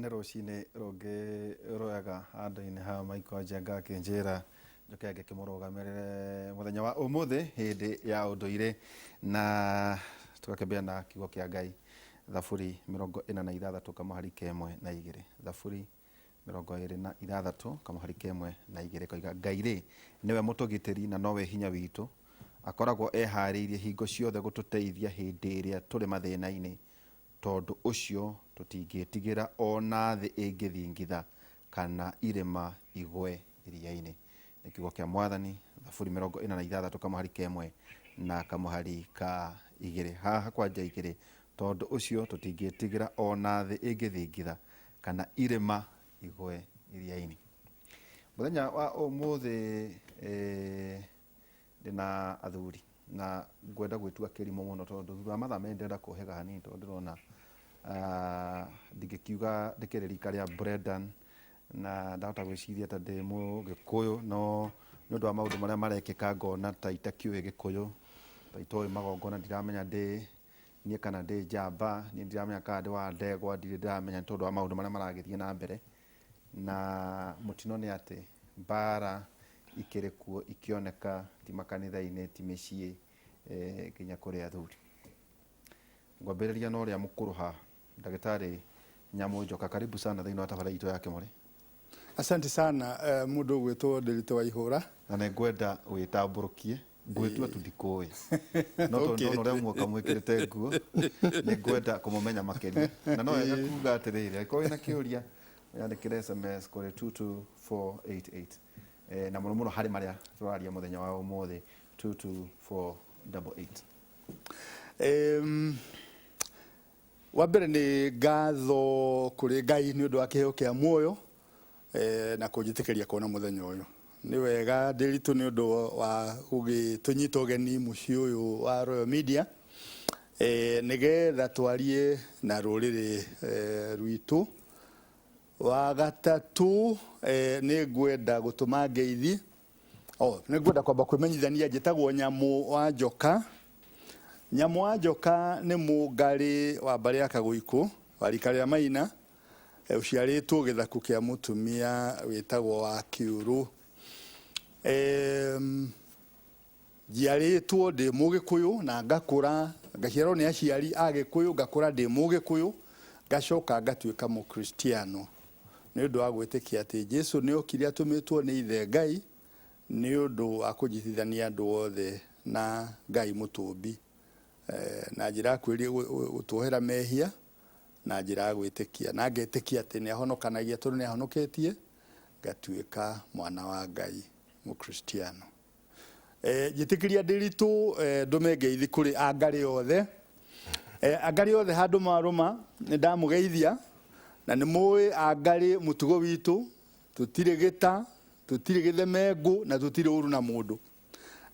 Nĩ rũcinĩ rũngĩ rwega handũ-inĩ ha Michael Njenga akĩnjĩra njoke ngĩkĩmũrũgamĩrĩre mũthenya wa ũmũthĩ hĩndĩ ya ũndũire, na tũgakĩambia na kiugo kĩa Ngai, Thaburi 46 kamũhari ka 1 na 2. Thaburi 26 kamũhari ka 1 na 2 koiga, Ngai rĩ, nĩwe mũtũgitĩri na nowe hinya witũ, akoragwo eharĩirie hingo ciothe gũtũteithia hĩndĩ ĩrĩa tũrĩ mathĩna-inĩ. Tondũ ũcio tũtingĩĩtigĩra o na thĩ ĩngĩthingitha, kana irĩma igwe iria-inĩ. Nĩ kiugo kĩa Mwathani, Thaburi 46 kamũhari ka 1 na kamũhari ka 2. Haha kwanja 2, tondũ ũcio tũtingĩĩtigĩra o na thĩ ĩngĩthingitha, kana irĩma igwe iria-inĩ. Mũthenya wa ũmũthĩ eh, Ndĩna athuri na ngwenda gwĩtua kĩrimũ mũno tondũ thutha wa mathaa merĩ ndĩrenda kũhĩga hanini tondũ ndĩrona ndingĩkiuga ndĩkĩrĩ rika rĩa Brendan na ndahota gwĩciria ta ndĩ mũgĩkũyũ, no nĩ ũndũ wa maũndũ marĩa marekĩka ngona ta itakĩũĩ gĩkũyũ, ta itoĩ magongona, ndiramenya ndĩ niĩ kana ndĩ njamba, niĩ ndiramenya kana ndĩ wa ndegwa, ndirĩ ndĩramenya nĩ tondũ wa maũndũ marĩa maragĩthiĩ na mbere. Na mũtino nĩ atĩ mbara ikĩrĩ kuo ikĩoneka ti makanitha-inĩ, ti mĩciĩ, nginya kũrĩ athuri. Ngwambĩrĩria na ũrĩa mũkũrũ haha, ndagĩtarĩ Nyamũ Njoka, karibu sana thĩinĩ wa tabarĩra itũ ya Kĩmũrĩ. Asante sana mũndũ ũgwĩtwo Ndĩritũ wa Ihũra. Na nĩ ngwenda wĩtambũrũkie, ngwĩtua tu ndikũĩ, no tondũ ndona ũrĩa muoka mwĩkĩrĩte nguo, nĩ ngwenda kũmũmenya makĩria. Na no wega kuga atĩrĩrĩ, angĩkorwo wĩna kĩũria, wĩyandĩkĩre SMS kũrĩ 22488. Na mũno mũno harĩ marĩa tũraria mũthenya wa ũmũthĩ, 22488. Wa mbere nĩ ngatho kũrĩ Ngai nĩ ũndũ wa kĩheo kĩa muoyo na kũnjĩtĩkĩria kuona mũthenya ũyũ. Nĩ wega Ndĩritũ nĩ ũndũ wa gũgĩtũnyita ũgeni mũciĩ ũyũ wa Royal Media nĩgetha twarie na rũrĩrĩ rwitũ. Wa gatatũ nĩ ngwenda gũtũma ngeithi. Oh, nĩ ngwenda kwamba kwĩmenyithania, njĩtagwo Nyamũ wa Njoka. Nyamũ wa Njoka nĩ mũngarĩ wa mbarĩ ya Kagũikũ wa rika rĩa Maina, ũciarĩtwo gĩthaku kĩa mũtumia wĩtagwo wa Kĩũrũ. Njiarĩtwo ndĩ mũgĩkũyũ na ngakũra, ngaciarwo nĩ aciari a Gĩkũyũ, ngakũra ndĩ mũgĩkũyũ, ngacoka ngatuĩka mũkristiano nĩ ũndũ wa gwĩtĩkia atĩ Jesu nĩ okire atũmĩtwo nĩ ithe Ngai nĩ ũndũ wa kũnyitithania andũ othe na Ngai mũtũmbi na njĩra ya gũtuohera mehia na njĩra ya gwĩtĩkia, na ngetĩkia atĩ nĩ ahonokanagia tondũ nĩ ahonoketie, ngatuĩka mwana wa Ngai mũkristiano. Njĩtĩkĩria Ndĩritũ ndũme ngeithi kũrĩ angarĩ othe. Angarĩ othe handũ marũma nĩ ndamũgeithia, na nĩ mũĩ angarĩ mũtugo witũ, tũtirĩ gĩta, tũtirĩ gĩthemengũ na tũtirĩ ũru na mũndũ.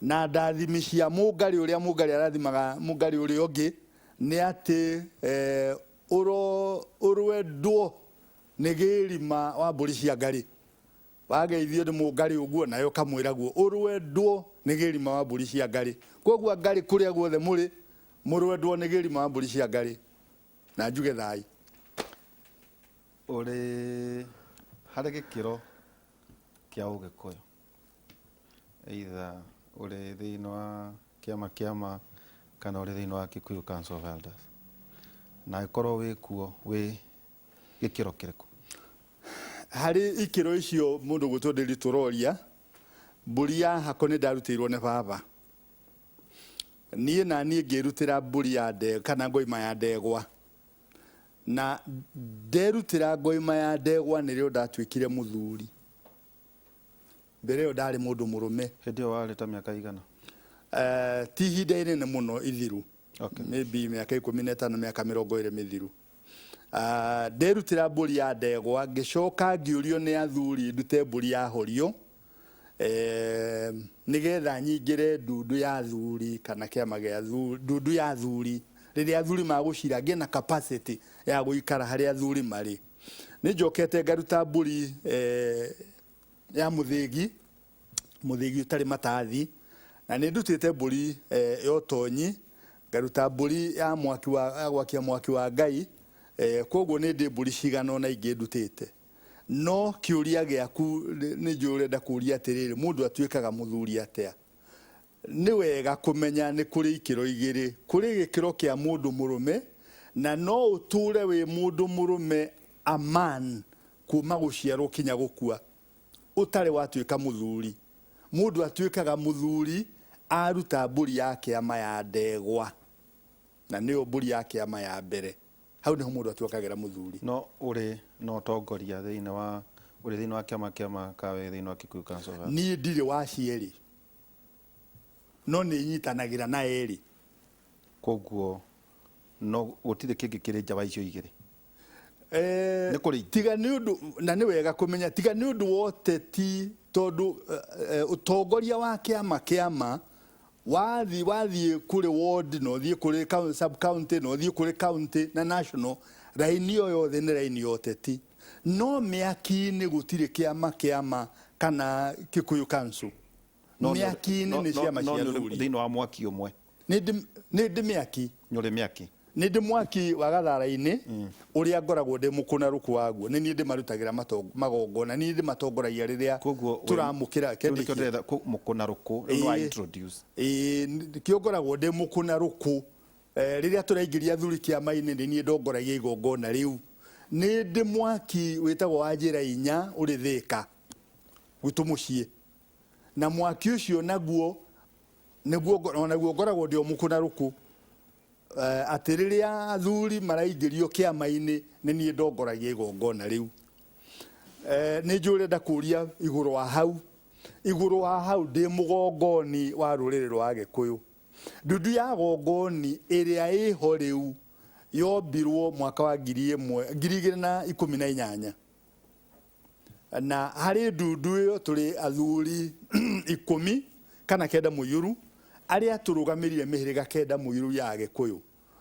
Na ndathimi cia mũngarĩ ũrĩa mũngarĩ arathimaga mũngarĩ ũrĩa ũngĩ nĩ atĩ ũrwendwo nĩ gĩrima wa mbũri cia ngarĩ. Wageithio nĩ mũngarĩ ũguo nawe ũkamwĩra guo ũrwendwo nĩ gĩrima wa mbũri cia ngarĩ. Koguo ngarĩ kũrĩa guothe mũrĩ mũrwendwo nĩ gĩrima wa mbũri cia ngarĩ. Na njuge thai. Ũrĩ harĩ gĩkĩro kĩa ũgĩkũyũ, either ũrĩ thĩinĩ wa kĩama kĩama kana ũrĩ thĩinĩ wa Kikuyu Council of Elders, na angĩkorwo wĩ kuo wĩ gĩkĩro kĩrĩkũ? Harĩ ikĩro icio mũndũ gwĩtwo Ndĩri tũroria, mbũri ya hako nĩ ndarutĩirwo nĩ baba. Niĩ na niĩ ngĩrutĩra mbũri ya ndegwa kana ngoima ya ndegwa. Na nderutĩra ngoima ya ndegwa nĩrĩo ndatuĩkire mũthuri. Mbere ĩyo ndarĩ mũndũ mũrũme. Hĩndĩ ĩyo warĩ ta mĩaka igana? Ti ihinda inene mũno ithiru. Maybe mĩaka 15, mĩaka 20 mĩthiru. Nderutĩra mbũri ya ndegwa, ngĩcoka ngĩũrio nĩ athuri ndute mbũri ya horio, nĩgetha nyingĩre ndundu ya athuri kana kĩama gĩa athuri, ndundu ya athuri. Rĩrĩa athuri magũcira ngĩe na capacity ya gũikara harĩa athuri marĩ. Nĩ njokete ngaruta mbũri ya mũthĩgi, mũthĩgi ũtarĩ matathi, na nĩ ndutĩte mbũri ya ũtonyi, ngaruta mbũri ya mwaki wa, ya gwakia mwaki wa Ngai, Koguo nĩ ndĩ mbũri cigana ũna ingĩ ndutĩte. No kĩũria gĩaku nĩ njũĩ ũrenda kũũria atĩrĩrĩ, mũndũ atuĩkaga mũthuri atĩa? Nĩ wega kũmenya nĩ kũrĩ ikĩro igĩrĩ. Kũrĩ gĩkĩro kĩa mũndũ mũrũme, na no ũtũre wĩ mũndũ mũrũme a man kuma gũciarwo kinya gũkua ũtarĩ watuĩka mũthuri. Mũndũ atuĩkaga mũthuri aruta mbũri ya kĩama ya ndegwa, na nĩyo mbũri ya kĩama ya mbere. Hau niho mũndũ atuĩkagĩra mũthuri. No ũrĩ na ũtongoria thĩinĩ wa ũrĩ thĩinĩ wa kĩama kĩama kawe thĩinĩ wa Kikuyu Council of Elders? Niĩ ndirĩ wa cierĩ, no nĩ nyitanagĩra na erĩ. Koguo no gũtirĩ kĩngĩ kĩrĩ nja wa icio igĩrĩ? Nĩ kũrĩ ingĩ? Tiga nĩ ũndũ, na nĩ wega kũmenya, tiga nĩ ũndũ wa ũteti, tondũ ũtongoria wa kĩama kĩama wathiĩ kũrĩ ward, na ũthiĩ kũrĩ sub county, na ũthiĩ kũrĩ county na national, raini ĩyo yothe nĩ raini ya ũteti. No mĩaki-inĩ gũtirĩ kĩama kĩama kana Kikuyu Council. Mĩaki-inĩ nĩ ciama cia athuri. Thĩinĩ wa mwaki ũmwe. Nĩ ndĩ mĩaki. Nĩ ũrĩ mĩaki. Nĩ ndĩ mwaki wa gathara-inĩ ũrĩa ngoragwo ndĩ mũkũnarũku waguo. Nĩ niĩ ndĩmarutagĩra magongona, nĩ niĩ ndĩmatongoragia rĩrĩa tũramũkĩra. Kĩu nĩkĩo ndĩretha, mũkũnarũkũ, rĩu no introduce. Ĩĩ, nĩkĩo ngoragwo ndĩ mũkũnarũkũ. Rĩrĩa tũraingĩria athuri kĩama-inĩ, nĩ niĩ ndongoragia igongona rĩu. Nĩ ndĩ mwaki wĩtagwo wa njĩra inya ũrĩ Thĩka gwitũ mũciĩ, na mwaki ũcio naguo nĩguo onaguo ngoragwo ndĩ o mũkũnarũkũ. Atĩ rĩrĩa athuri maraingĩrio kĩama-inĩ, nĩ niĩ ndongoragia igongona rĩu. Nĩ njũĩ ũrenda kũũria igũrũ wa hau. Igũrũ wa hau ndĩ mũgongoni wa rũrĩrĩ rwa Agĩkũyũ. Ndundu ya gongoni ĩrĩa ĩho rĩu yombirwo mwaka wa 2018. Na harĩ ndundu ĩyo tũrĩ athuri 10 kana 9 mũiyũru arĩa tũrũgamĩrĩire mĩhĩrĩga 9 mũiyũru ya Agĩkũyũ,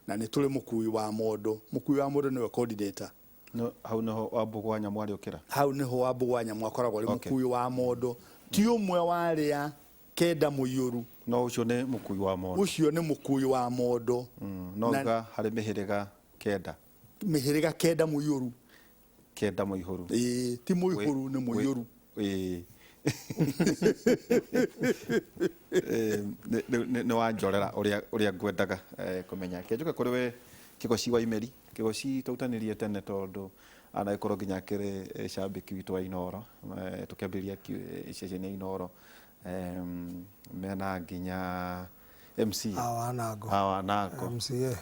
na nĩ tũrĩ mũkui wa mondo. Mũkui wa mondo nĩwe coordinator. No, hau nĩho Wambũgũ wa Nyamũ arĩũkĩra? Hau nĩho Wambũgũ wa Nyamũ akoragwo arĩ mũkui wa mondo. Ti ũmwe wa arĩa 9 mũiyũru. No ũcio nĩ mũkui wa mondo. Ũcio nĩ mũkui wa mondo. No uga harĩ mĩhĩrĩga 9. Mĩhĩrĩga 9 mũiyũru. 9 mũihũru. Ĩĩ, ti mũihũru, nĩ mũiyũru. Ĩĩ. Nĩ wanjorera ũrĩa ngwendaga kũmenya. Kĩnjũke kũrĩ we Kĩgoci wa Imeri. Kĩgoci twarutanĩrie tene tondũ anagĩkorwo nginya akĩrĩ cambĩki witũ wa Inooro. Tũkĩambĩrĩria ceceni ya Inooro. Mena nginya MC. Awanango. Awanango. MCA.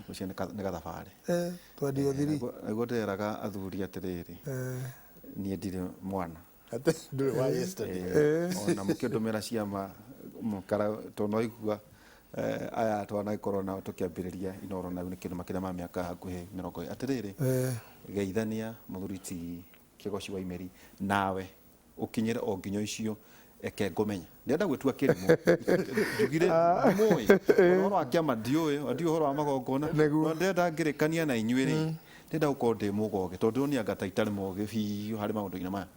Ũcio nĩ gathabarĩ. Twendio thiri. Nĩguo ndĩreraga athuri atĩrĩrĩ. Niĩ ndirĩ mwana. Ate, ndũrĩ wa yesterday. Ona mũkĩndũmĩra ciama mũkara tondũ no igua aya twanagĩkorwo nao tũkĩambĩrĩria Inooro na rĩu nĩ kĩndũ makĩria ma mĩaka hakuhĩ 20. Atĩrĩrĩ, geithania mũthuri ti Kĩgoci wa Imeri nawe ũkinyĩre o nginya icio eke ngũmenya. Ndĩrenda gwĩtua kĩrimũ. Njugire ndimũĩ. Ũhoro wa kĩama ndiũĩ, ndiũĩ ũhoro wa magongona. No ndĩrenda ngĩrĩkania na inyuĩ rĩ, ndĩrenda gũkorwo ndĩ mũgoge tondũ ndĩronio anga ta itarĩ mũgĩ biũ harĩ maũndũ-inĩ maya.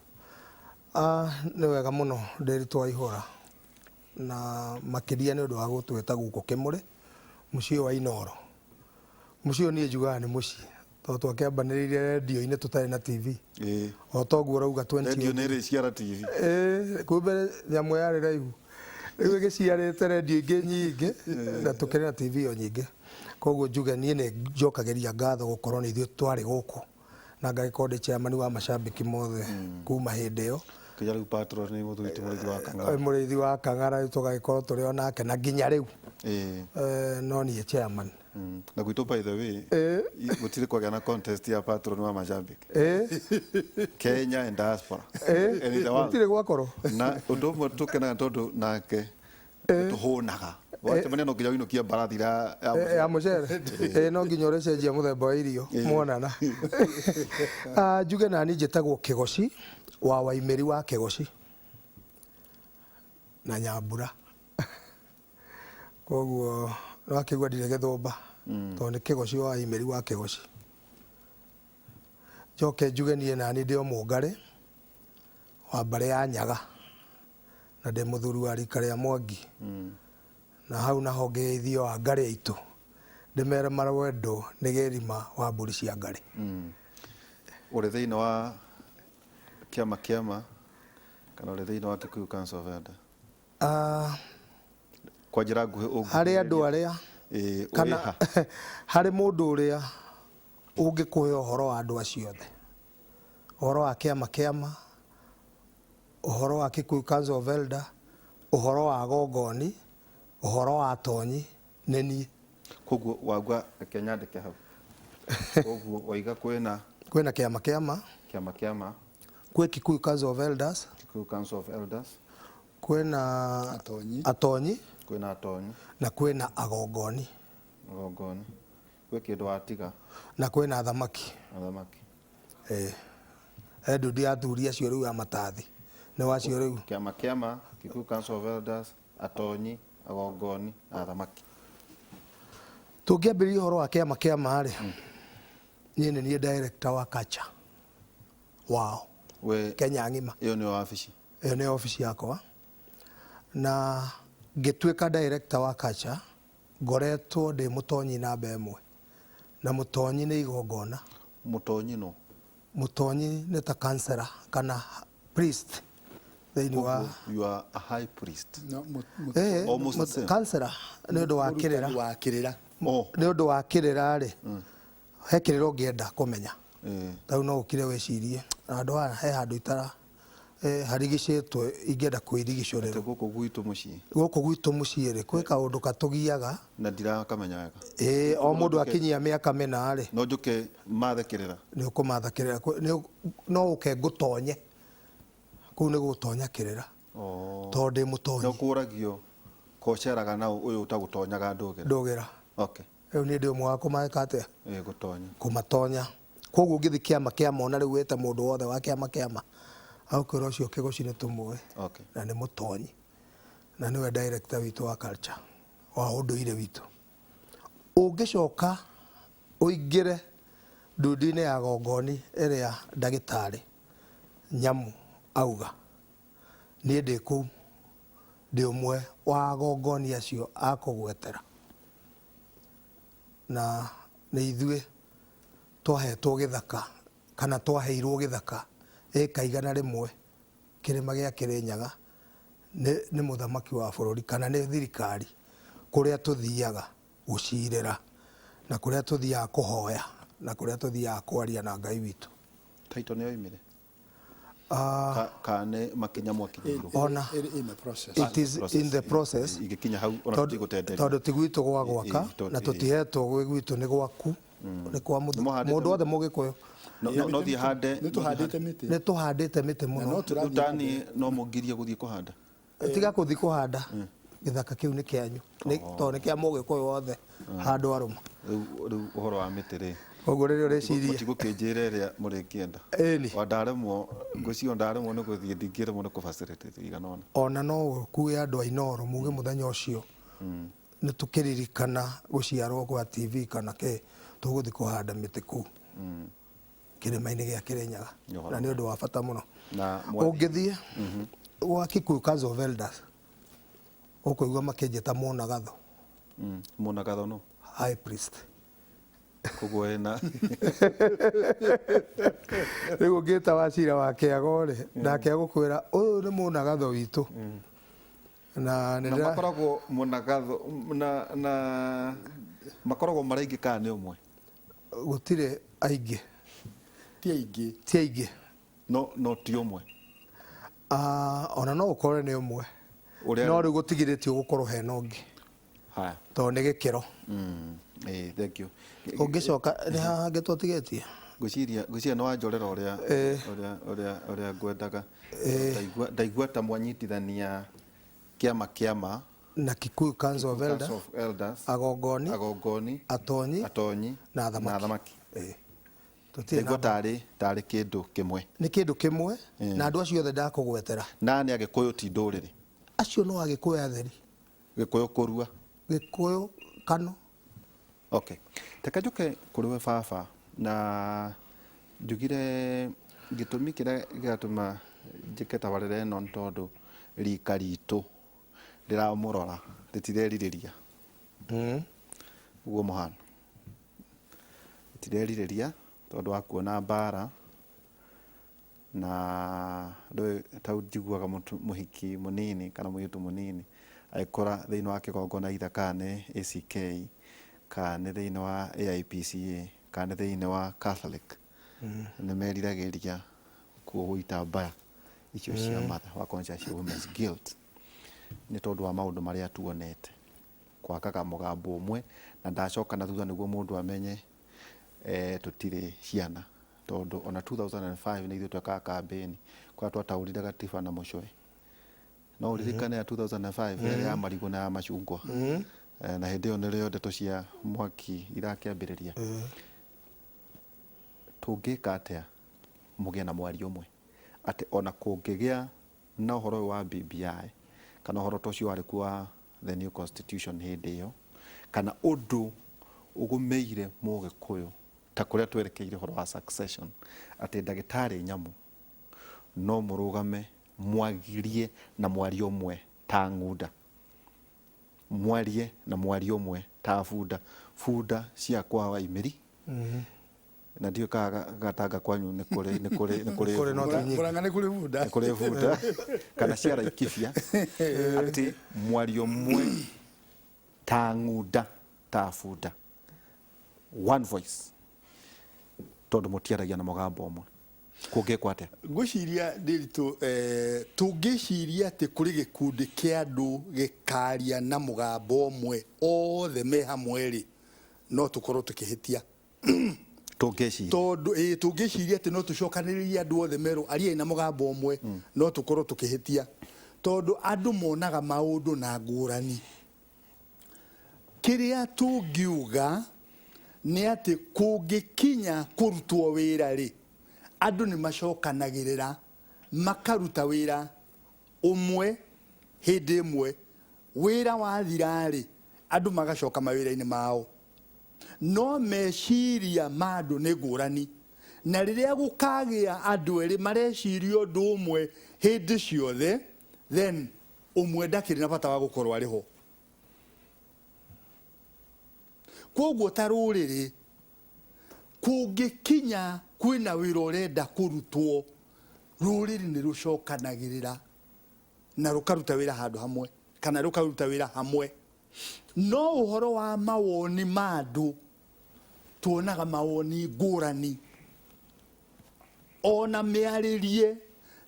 Nĩ wega mũno Ndĩritũ wa Ihũra, na makĩria nĩ ũndũ wa gũtwĩta gũkũ Kĩmũrĩ, mũciĩ wa Inooro. Mũciĩ ũyũ niĩ njugaga nĩ mũciĩ, tondũ twakĩambanĩrĩire rendio-inĩ tũtarĩ na TV. O toguo ũrauga twenty Rendio nĩ ĩrĩciara TV. Kumbe nyamũ yarĩ raihu. Rĩu ĩgĩciarĩte rendio ingĩ nyingĩ, na tũkĩrĩ na TV o nyingĩ. Koguo njuge niĩ nĩ njokagĩria ngatho gũkorwo nĩ ithuĩ twarĩ gũkũ, na ngagĩkorwo ndĩ chairman wa macambĩki mothe kuma hĩndĩ ĩyo. Kinya rĩu patron nĩ mũthuri ti mũrĩithi wa Kang'ara. Mũrĩithi wa Kang'ara tũgagĩkorwo tũrĩ o nake na nginya rĩu. No niĩ chairman. Na gwitũ by the way, gũtirĩ kwagĩa na contest ya patron wa macambĩki. Kenya and diaspora. And in the world. Gũtirĩ gwakorwo. Na ũndũ ũmwe tũkenaga tondũ nake tũhũnaga. Wacemania no nginya ũinũkie mbarathi ya Ya mũcere. No nginya ũrĩcenjia mũthemba wa irio, mwonana. Njuge nani njĩtagwo Kĩgoci wa Waimĩri wa Kĩgoci na Nyambura. Koguo no akĩigua ndirĩ gĩthũmba, tondũ nĩ Kĩgoci wa Waimĩri wa Kĩgoci. Njoke njuge niĩ nani ndĩ o Mũngarĩ wa mbarĩ ya Nyaga na ndĩ mũthuri wa rika rĩa Mwangi. Na hau naho ngĩgeithio Angarĩ aitũ. Ndĩmere marwendo nĩ gĩrima wa mbũri cia ngarĩ. Ũrĩ thĩinĩ wa kĩama kĩama kana ũrĩ thĩinĩ wa Kikuyu Council of Elders? Kwa njĩra nguhĩ ũngĩhũrĩria. Harĩ andũ arĩa kana ũrĩ ha? Harĩ mũndũ ũrĩa ũngĩkũhe ũhoro wa andũ acio othe, ũhoro wa kĩama kĩama, ũhoro wa Kikuyu Council of Elder, ũhoro wa gongoni, ũhoro wa tonyi, nĩ niĩ. Koguo wauga, reke nyandĩke hau. Koguo waiga kwĩna kwĩna kĩama kĩama, kĩama kĩama, kwĩ Kikuyu Council of Elders, Kikuyu Council of Elders, kwĩna Atonyi. Atonyi, kwĩna atonyi, na kwĩna agongoni, agongoni. Gwĩ kĩndũ watiga? Na kwĩna athamaki. Athamaki. Eh, he ndundu ya athuri acio rĩu a matathi nĩ wacio rĩu. Kĩama kĩama, Kikuyu Council of Elders, atonyi, agongoni na athamaki. Tũngĩambĩrĩria ũhoro wa kĩama kĩama rĩ, niĩ nĩ niĩ director wa culture wao We Kenya ng'ima. Ĩyo nĩyo wabici? Ĩyo nĩyo obici yakwa, na ngĩtuĩka director wa culture ngoretwo ndĩ mũtonyi namba ĩmwe, na mũtonyi nĩ igongona. Mũtonyi no? Mũtonyi nĩ ta counselor kana priest thĩinĩ wa Koguo you are a high priest. No, Almost the same. Counselor nĩ ũndũ wa kĩrĩra. Mũrutani wa kĩrĩra. Oh. Nĩ ũndũ wa kĩrĩra rĩ, he kĩrĩra ũngĩenda kũmenya. Rĩu no ũkire wĩcirie handũ haha he handũ itara harigicĩtwo ingĩenda kwĩrigicũrĩrwo. Atĩ gũkũ gwitũ mũciĩ. Gũkũ gwitũ mũciĩ rĩ, gwĩ kaũndũ katũgiaga. Na ndirakamenya wega. Ĩĩ, o mũndũ akinyia mĩaka mĩna rĩ, No njũke mathe kĩrĩra. Nĩ ũkũmatha kĩrĩra. No ũke ngũtonye. Kũu nĩ gũtonya kĩrĩra. Oh. Tondũ ndĩ mũtonyi. No kũragio koceraga na ũyũ ũtagũtonyaga ndũgĩra. Ndũgĩra. Okay. Rĩu niĩ ndĩ ũmwe wa kũmeka atĩa? Ĩĩ, gũtonya. Kũmatonya. Koguo ũngĩthiĩ kĩama kĩama ona rĩu wĩte mũndũ wothe wa kĩama kĩama, agũkwĩra ũcio Kĩgoci nĩ tũmũĩ. Okay. Na nĩ mũtonyi. Na nĩwe director witũ wa culture, wa ũndũire witũ. Ũngĩcoka ũingĩre ndundu-inĩ ya gongoni ĩrĩa ndagĩtarĩ Nyamu auga, niĩ ndĩ kũu, ndĩ ũmwe wa gongoni acio a kũgwetera. Na nĩ ithuĩ twahetwo gĩthaka kana twaheirwo gĩthaka ĩka 100 kĩrĩma gĩa Kĩrĩnyaga nĩ mũthamaki wa bũrũri kana nĩ thirikari, kũrĩa tũthiaga gũcirĩra na kũrĩa tũthiaga kũhoya na kũrĩa tũthiaga kwaria na Ngai witũ. Title nĩ yoimire? Ka nĩ makinya mwakinyĩirwo? Ona In the process. It is in the process. Igĩkinya hau ona tũtigũtenderia. Tondũ ti gwitũ gwa gwaka na tũtihetwo gwĩ gwitũ, nĩ gwaku, nĩ kwa Nĩ mũhandĩte mũndũ wothe mũgĩkũyũ. No thiĩ hande. Nĩ tũhandĩte mĩtĩ. Nĩ tũhandĩte mĩtĩ Na mũno. no tũrathiĩ Rĩu tani no mũngirie gũthiĩ kũhanda? Tiga gũthiĩ kũhanda, gĩthaka kĩu nĩ kĩanyu. Tondũ nĩ kĩa mũgĩkũyũ wothe handũ arũma. Rĩu ũhoro wa mĩtĩ rĩ, Koguo rĩrĩa ũreciria. Mũtigũkĩnjĩra ĩrĩa mũrĩkĩenda. Ĩni. O ndaremwo, ngwĩciria ndaremwo nĩ gũthiĩ, ndingĩremwo nĩ kũ-facilitate igana ũna. Ona no ũkue andũ a Inooro muge mũthenya ũcio nĩ tũkĩririkana gũciarwo kwa TV kana kĩ, tũgũthiĩ kũhanda mĩtĩ kũu kĩrĩma-inĩ gĩa Kĩrĩnyaga. Nĩ ũhoro Na nĩ ũndũ wa bata mũno. Na mwathiĩ. Ũngĩthiĩ gwa Kikuyu Council of Elders, ũkũigua makĩnjĩta Mũnagatho. Mũnagatho no? High priest. Koguo ena. Rĩu ũngĩta Wachira wa Kĩago rĩ, nake agũkwĩra ũyũ nĩ Mũnagatho witũ. Na nĩ Na makoragwo Mũnagatho na makoragwo marĩ aingĩ kana nĩ ũmwe? Gũtirĩ aingĩ. Ti aingĩ. Ti aingĩ. No ti ũmwe. Ona no ũkore nĩ ũmwe. Ũrĩa No rĩu gũtigirĩtio gũkorwo hena ũngĩ. Haya. Tondũ nĩ gĩkĩro. Thank you. Ũngĩcoka nĩ haha hangĩ twatigĩtie? Ngwĩciria nĩ wanjorera ũrĩa ngwendaga. Ndaigua ta mwanyitithania kĩama kĩama na Kikuyu Council of Kikuyu Elders, Council of Elders, agongoni, agongoni, atonyi, atonyi na athamaki. na athamaki. Tũtirĩ Ndaigua na tarĩ kĩndũ kĩmwe. Nĩ kĩndũ kĩmwe, na andũ acio othe ndakũgwetera. Na nĩ Agĩkũyũ ti ndũrĩrĩ. Acio no Agĩkũyũ atheri. Gĩkũyũ kũrua. Gĩkũyũ kano. Okay. Reke njũke kũrĩ we baba, na njugire gĩtũmi kĩrĩa gĩratũma njĩke tabarĩra ĩno nĩ tondũ rika ritũ rĩramũrora, rĩtirerirĩria. Ũguo mũhano. Tũtirerirĩria tondũ wa kuona mbara na ndũĩ tau njiguaga mũhiki mũnini kana mũirĩtu mũnini agĩkũra thĩinĩ wa kĩgongona either kana nĩ ACK kana nĩ thĩinĩ wa AIPCA kana nĩ thĩinĩ wa Catholic, nĩ meriragĩria kuohwo itambaya icio cia Mother wa Conscious Women's Guild nĩ tondũ wa maũndũ marĩa tuonete kwakaga mũgambo ũmwe na ndacoka na thutha nĩguo mũndũ amenye tũtirĩ ciana tondũ ona 2005 nĩ ithuĩ twekaga kambĩni kũrĩa twataũrire gatiba na mũcwe no ũririkane ya 2005 yarĩ ya marigũ na ya macungwa. Na hĩndĩ ĩyo nĩrĩo ndeto cia mwaki irakĩambĩrĩria. Tũngĩka atĩa mũgĩe na mwario ũmwe atĩ ona kũngĩgĩa na ũhoro ũyũ wa BBI kana ũhoro ta ũcio warĩ kuo wa the new constitution hĩndĩ ĩyo kana ũndũ ũgũmĩire mũgĩkũyũ ta kũrĩa twerekeire ũhoro wa succession atĩ ndagĩtarĩ Nyamu no mũrũgame mwagirie na mwario ũmwe ta ng'unda, mwarie na mwario ũmwe ta bunda, bunda cia kwa Waimĩri na ndiũĩ kana Gatanga kwanyu nĩ kũrĩ nĩ kũrĩ nĩ kũrĩ Kũrĩ no bunda. ti nyingĩ. Mũrang'a nĩ kũrĩ bunda. Nĩ kũrĩ bunda kana cia Laikipia atĩ mwario ũmwe ta ng'unda ta bunda, one voice, tondũ mũtiaragia na mũgambo ũmwe, kũngĩkwo atĩa? Ngwĩciria Ndiritu, tũngĩciria atĩ kũrĩ gĩkundi kĩa andũ gĩkaria na mũgambo ũmwe othe me hamwe rĩ, no tũkorwo tũkĩhĩtia. Tũngĩciria Tondũ tũngĩciria atĩ no tũcokanĩrĩrie andũ othe merwo ariai na mũgambo ũmwe, no tũkorwo tũkĩhĩtia tondũ andũ monaga maũndũ na ngũrani. Kĩrĩa tũngiuga nĩ atĩ kũngĩkinya kũrutwo wĩra rĩ, andũ nĩ macokanagĩrĩra makaruta wĩra ũmwe hĩndĩ ĩmwe. Wĩra wathira rĩ, andũ magacoka mawĩra-inĩ mao, no meciria ma andũ nĩ ngũrani, na rĩrĩa gũkagĩa andũ erĩ mareciria ũndũ ũmwe hĩndĩ ciothe, then ũmwe ndakĩrĩ na bata wa gũkorwo arĩ ho. Koguo ta rũrĩrĩ kũngĩkinya kwĩna wĩra ũrenda kũrutwo, rũrĩrĩ nĩ rũcokanagĩrĩra na rũkaruta wĩra handũ hamwe kana rũkaruta wĩra hamwe. No ũhoro wa mawoni ma andũ, tuonaga mawoni ngũrani ona mĩarĩrie.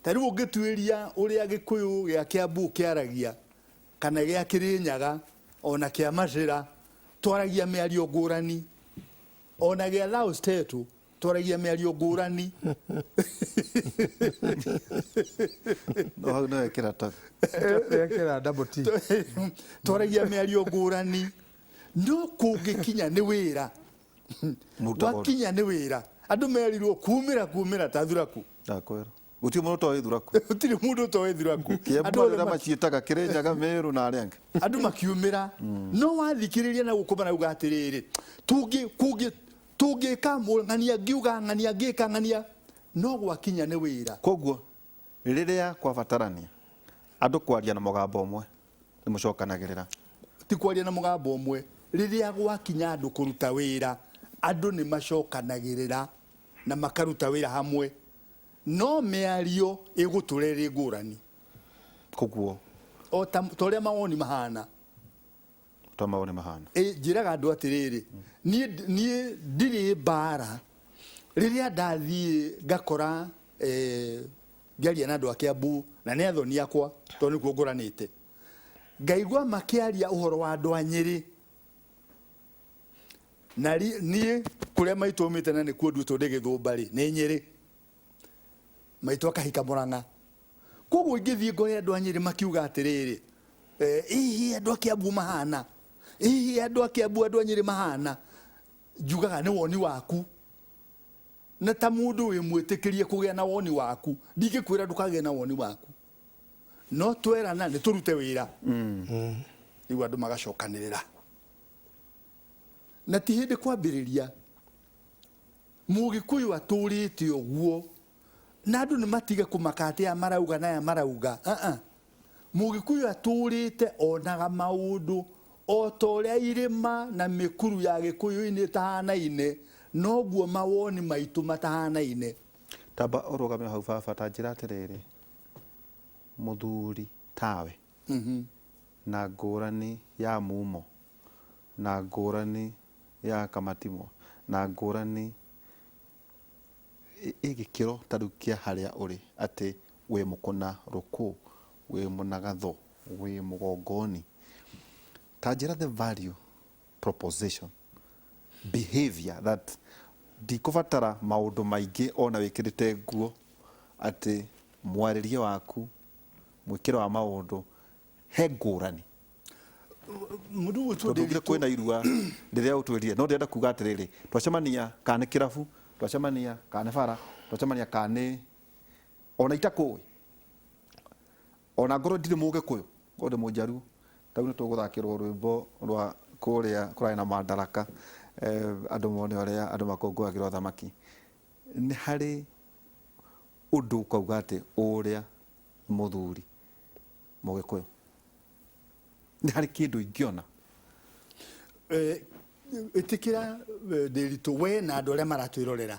Ta rĩu ũngĩtuĩria ũrĩa Gĩkũyũ gĩa Kĩambu kĩaragia kana gĩa Kĩrĩnyaga ona kĩa Macĩra, twaragia mĩario ngũrani, ona gĩa Laos Tetu twaragia mĩario ngũrani. No hau no ĩkĩra ta Ekĩra double T. Twaragia mĩario ngũrani, no kũngĩkinya nĩ wĩra Mũrutagwo gwakinya nĩ wĩra, andũ merirwo kumĩra kumĩra ta thuraku. Ndakwĩra gũtirĩ mũndũ ũtoĩ thuraku. Gũtirĩ mũndũ ũtoĩ thuraku. Kĩambu Andũ othe arĩa maciĩtaga Kĩrĩnyaga, Mĩrũ na arĩa angĩ. Andũ makiumĩra, no wathikĩrĩria na gũkũ marauga atĩrĩrĩ, tũngĩka ng'ania ngiuga ng'ania ngĩka ng'ania, no gwakinya nĩ wĩra. Koguo rĩrĩa kwabatarania andũ kwaria na mũgambo ũmwe nĩ mũcokanagĩrĩra? Ti kwaria na mũgambo ũmwe, rĩrĩa gwakinya andũ kũruta wĩra, andũ nĩ macokanagĩrĩra na makaruta wĩra hamwe, no mĩario ĩgũtũra ĩrĩ ngũrani. Koguo o ta ũrĩa mawoni mahana. Ta mawoni mahana. Njĩraga andũ atĩrĩrĩ, niĩ ndirĩ mbara. Rĩrĩa ndathiĩ ngakora ngĩaria na andũ a Kiambu na nĩ athoni akwa tondũ nĩkuo ngũranĩte, ngaigua makĩaria ũhoro wa andũ a Nyĩrĩ, na niĩ kũrĩa maitũ aumĩte na nĩkuo nduĩtwo ndĩ Gĩthũmba rĩ, nĩ Nyĩrĩ, maitũ akahika Mũrang'a. Koguo ingĩthiĩ ngore andũ a Nyĩrĩ makiuga atĩrĩrĩ, hihi andũ a Kiambu mahana, hihi andũ a Kiambu andũ a Nyĩrĩ mahana, njugaga nĩ woni waku, na ta mũndũ wĩ mwĩtĩkĩrie kũgĩa na woni waku, ndingĩkwĩra ndũkagĩe na woni waku, no twerana nĩ tũrute wĩra. Rĩu andũ magacokanĩrĩra, na ti hĩndĩ kwambĩrĩria. Mũgĩkũyũ atũrĩte ũguo, na andũ nĩ matige kũmaka atĩ aya marauga na aya marauga. Mũgĩkũyũ atũrĩte onaga maũndũ o ta ũrĩa irĩma na mĩkuru ya Gĩkũyũ-inĩ ĩtahanaine, Noguo mawoni maitũ matahanaine. Tamba ũrũgame hau baba, ta njĩra atĩrĩrĩ, mũthuri tawe na ngũrani ya mumo na ngũrani ya kamatimwa na ngũrani ĩ gĩkĩro ta rĩu kĩa harĩa ũrĩ, atĩ wĩ mũkũna rũkũ, wĩ mũnagatho, wĩ mũgongoni, ta njĩra the value proposition, behavior that ndikũbatara maũndũ maingĩ ona wĩkĩrĩte nguo, atĩ mwarĩrie waku, mwĩkĩro wa maũndũ, he ngũrani. Mũndũ gwĩtwo Tondũ ugire kwĩna irua rĩrĩa ũtwĩrire, no ndĩrenda kuga atĩrĩrĩ, twacemania kana nĩ kĩrabu, twacemania kana nĩ bara, twacemania kana nĩ ona itakũĩ, ona ngorwo ndirĩ Mũgĩkũyũ, ngorwo ndĩ Mũnjaruo, tarĩu nĩ tũgũthakĩrwo rwĩmbo rwa kũrĩa kũrarĩ na mandaraka, andũ mone ũrĩa andũ makũngũagĩra ũthamaki. Nĩ harĩ ũndũ ũkauga atĩ ũrĩa nĩ mũthuri Mũgĩkũyũ, nĩ harĩ kĩndũ ingĩona? Ĩtĩkĩra Ndĩritũ, we na andũ arĩa maratwĩrorera,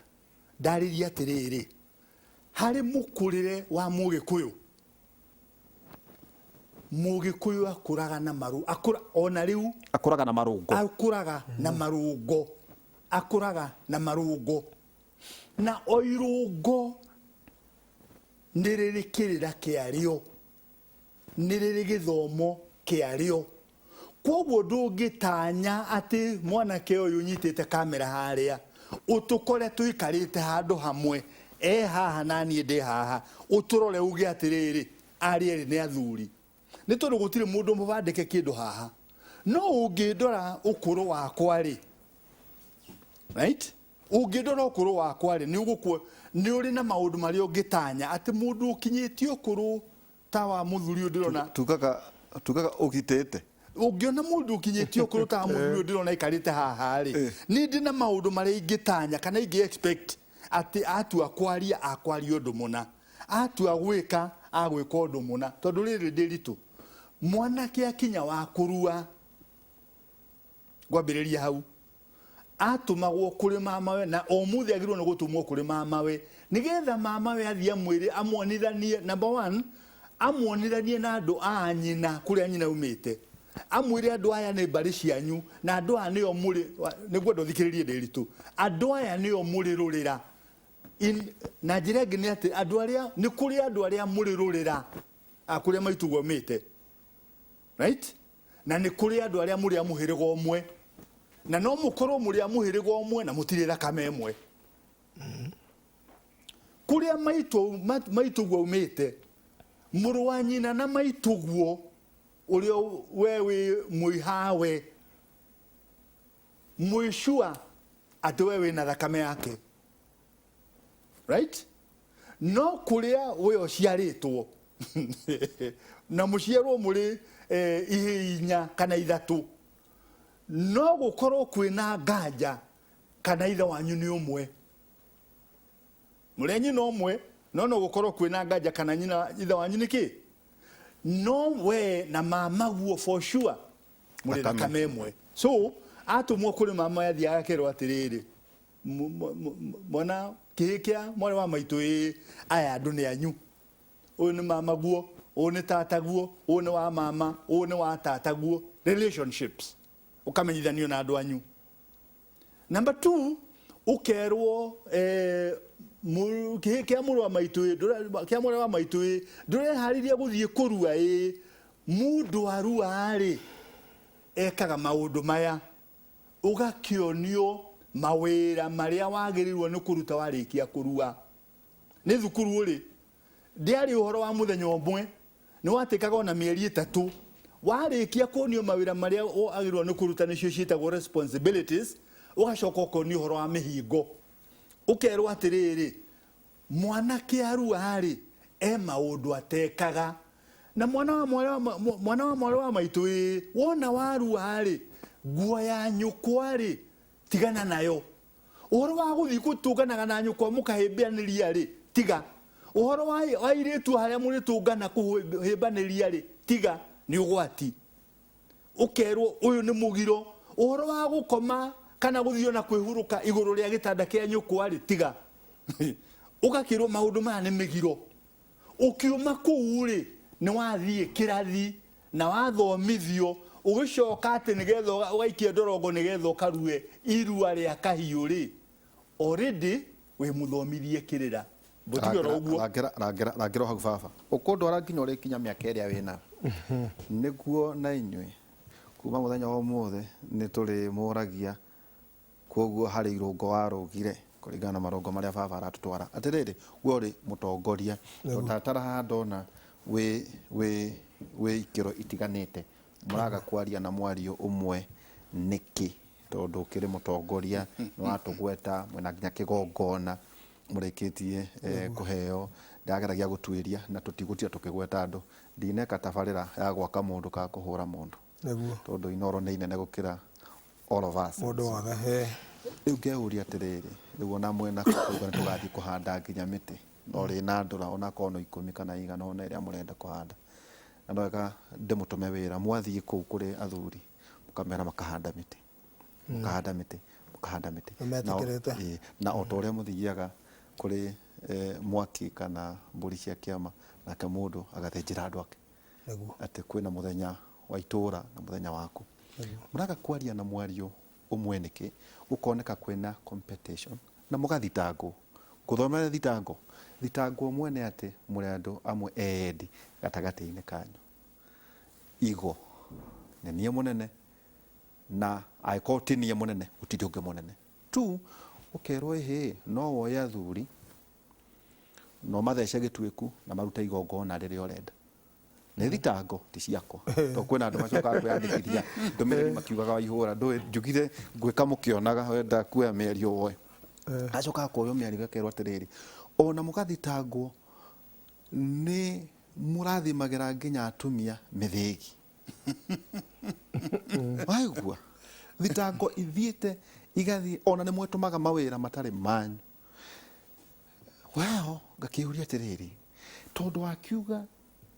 ndarĩria atĩrĩrĩ, harĩ mũkũrĩre wa Mũgĩkũyũ, Mũgĩkũyũ akũraga na maru akũra ona rĩu. Akũraga na marũngo. Akũraga na marũngo, akũraga na marũngo, na o irũngo nĩ rĩrĩ kĩrĩra kĩarĩo, nĩ rĩrĩ gĩthomo kĩarĩo. Koguo ndũngĩtanya atĩ mwanake ũyũ ũnyitĩte kamera harĩa ũtũkore tũikarĩte handũ hamwe, e haha na niĩ ndĩ haha, ũtũrore uge atĩrĩrĩ, arĩa erĩ nĩ athuri, nĩ tondũ gũtirĩ mũndũ mũbandĩke kĩndũ haha. No ũngĩndora ũkũrũ wakwa rĩ, right, ũngĩndora ũkũrũ wakwa rĩ, nĩ ũgũkwo nĩ ũrĩ na maũndũ marĩa ũngĩtanya atĩ mũndũ ũkinyĩtie ũkũrũ ta wa mũthuri ũyũ ndĩrona. Tugaga ũgitĩte. Ũngĩona mũndũ ũkinyĩtie ũkũrũ ta wa mũthuri ũyũ ndĩrona aikarĩte haha rĩ, nĩ ndĩ na maũndũ marĩa ingĩtanya kana ingĩ expect atĩ atua kwaria akwaria ũndũ mũna, atua gwĩka agwĩka ũndũ mũna. Tondũ rĩrĩ, ndĩritũ, mwanake akinya wa kũrua, ngwambĩrĩria hau, atũmagwo kũrĩ mamawe, na ũmũthĩ agĩrĩirwo nĩ gũtũmwo kũrĩ mamawe nĩgetha mamawe athiĩ amwĩre, amuonithanie, number one, amuonithanie na andũ a nyina kũrĩa nyina aumĩte, amwĩre andũ aya nĩ mbarĩ cianyu na andũ aya nĩo mũrĩ. Nĩguo ndũthikĩrĩrie Ndĩritũ, andũ aya nĩo mũrĩ rũrĩra. Na njĩra ĩngĩ nĩ atĩ andũ arĩa nĩ kũrĩ andũ arĩa mũrĩ rũrĩra a kũrĩa maitũguo aumĩte, right, na nĩ kũrĩ andũ arĩa mũrĩ a mũhĩrĩga ũmwe, na no mũkorwo mũrĩ a mũhĩrĩga ũmwe na mũtirĩ thakame ĩmwe. Kũrĩa maitũguo aumĩte, mũrũ wa nyina na maitũguo ũrĩa we wĩ mũihawe, mwĩcua atĩ we wĩna thakame yake, right? No kũrĩa we ũciarĩtwo na mũciarwo mũrĩ ihĩ inya kana ithatũ, no gũkorwo kwĩna nganja kana ithe wanyu nĩ ũmwe, mũrĩ a nyina ũmwe, no gũkorwo kwĩna nganja kana nyina ithe wanyu nĩ kĩ. No we na mamaguo for sure mũrĩ Thakame. Thakame ĩmwe. So atũmwo kũrĩ mama, yathiaga akerwo atĩrĩrĩ, mwana kĩhĩ kĩa mwarĩ wa maitũ, ĩ aya andũ nĩ anyu, ũyũ nĩ mamaguo, ũyũ nĩ tataguo, ũyũ nĩ wa mama, ũyũ nĩ wa tataguo. Relationships, ũkamenyithanio na andũ anyu. Number two, ũkerwo kĩhĩ kĩa mũrũ wa maitũ ĩ, kĩa mwarĩ wa maitũ ĩ, ndũreharĩria gũthiĩ kũrua? Ĩ, mũndũ arua rĩ, ekaga maũndũ maya. Ũgakĩonio mawĩra marĩa wagĩrĩirwo nĩ kũruta warĩkia kũrua. Nĩ thukuru rĩ, ndĩarĩ ũhoro wa mũthenya ũmwe, nĩ watĩkaga ona mĩeri 3. Warĩkia kuonio mawĩra marĩa wagĩrĩirwo nĩ kũruta, nĩcio ciĩtagwo responsibilities, ũgacoka ũkonio ũhoro wa mĩhingo. Ũkerwo atĩrĩrĩ, mwanake arua rĩ, e maũndũ atekaga. Na mwana wa mwarĩ wa maitũ ĩ, wona warua rĩ, nguo ya nyũkwa rĩ, tigana nayo. Ũhoro wa gũthiĩ gũtũnganaga na nyũkwa mũkahĩmbĩanĩria rĩ, tiga. Ũhoro wa airĩtu harĩa mũrĩtũngana kũhĩmbanĩria rĩ, tiga, nĩ ũgwati. Ũkerwo ũyũ nĩ mũgiro. Ũhoro wa gũkoma kana Kana gũthiĩ ona kwĩhurũka igũrũ rĩa gĩtanda kĩa nyũkwa rĩ, tiga. Ũgakĩrwo maũndũ maya nĩ mĩgiro. Ũkiuma kũu rĩ, nĩ wathiĩ kĩrathi na wathomithio, ũgĩcoka atĩ nĩgetha ũgaikie ndorongo nĩgetha ũkarue irua rĩa kahiũ rĩ, already wĩ mũthomithie kĩrĩra. Mbũtige oro ũguo. Rangĩra rangĩra rangĩra hau baba. Ũkũndwara nginya ũrĩkinya mĩaka ĩrĩa wĩnayo. Nĩguo na inyuĩ kuma mũthenya wa ũmũthĩ nĩ tũrĩmũragia koguo harĩ irũngo warũgire kũringana na marũngo marĩa baba aratũtwara. Atĩrĩrĩ, we ũrĩ mũtongoria. Tondũ ndatara haha ndona wĩ wĩ wĩ ikĩro itiganĩte. Mũraga kwaria na mwario ũmwe nĩkĩ? Tondũ ũkĩrĩ mũtongoria nĩ watũgweta mwĩna nginya kĩgongona mũrĩkĩtie kũheo. Ndageragia gũtuĩria na tũtigũtinda tũkĩgweta andũ. Ndineka tabarĩra ya gwaka mũndũ kana kũhũra mũndũ. Nĩguo. Tondũ Inooro nĩ inene gũkĩra all of us. Mũndũ wothe. Rĩu ngeyũria atĩrĩrĩ, rĩu ona mwena kũu nĩ tũgathiĩ kũhanda nginya mĩtĩ. No rĩ na ndũra onakorwo no ikũmi kana igana ona ĩrĩa mũrenda kũhanda. Na no wega ndĩmũtũme wĩra, mwathiĩ kũu kũrĩ athuri mũkamera makahanda mĩtĩ. Mũkahanda mĩtĩ, mũkahanda mĩtĩ. Nĩmetĩkĩrĩte. Na o ta ũrĩa mũthiaga kũrĩ mwaki kana mbũri cia kĩama, nake mũndũ agathĩnjĩra andũ ake. Nĩguo. Atĩ kwĩna mũthenya wa itũra na mũthenya waku. Mũraga kwaria na mwario ũmwe nĩkĩ, gũkoneka kwĩna competition na mũgathitangwo. Ngũthomere thitango. Thitango ĩmwe nĩ atĩ mũrĩ andũ amwe eyendi gatagatĩ-inĩ kanyu. Igo nĩ niĩ mũnene na angĩkorwo ti niĩ mũnene gũtirĩ ũngĩ mũnene. Tu ũkerwo ĩhĩ no woe athuri no mathece gĩtuĩku na marute igongona rĩrĩa ũrenda. Nĩ thitango ti ciakwa. Tondũ kwĩna andũ macokaga kwĩyandĩkithia ndũmĩrĩri makiugaga Waihũra ndũĩ njugire ngwĩka mũkĩonaga wenda kuoya mĩario woe. Acokaga kuoywo mĩario ĩgakerwo atĩrĩrĩ, ona mũgathitangwo nĩ mũrathimagĩra nginya atumia mĩthĩgi. Waigua? Thitango ithiĩte igathiĩ ona nĩ mwĩtũmaga mawĩra matarĩ manyu. Well, ngakĩũria atĩrĩrĩ, tondũ wakiuga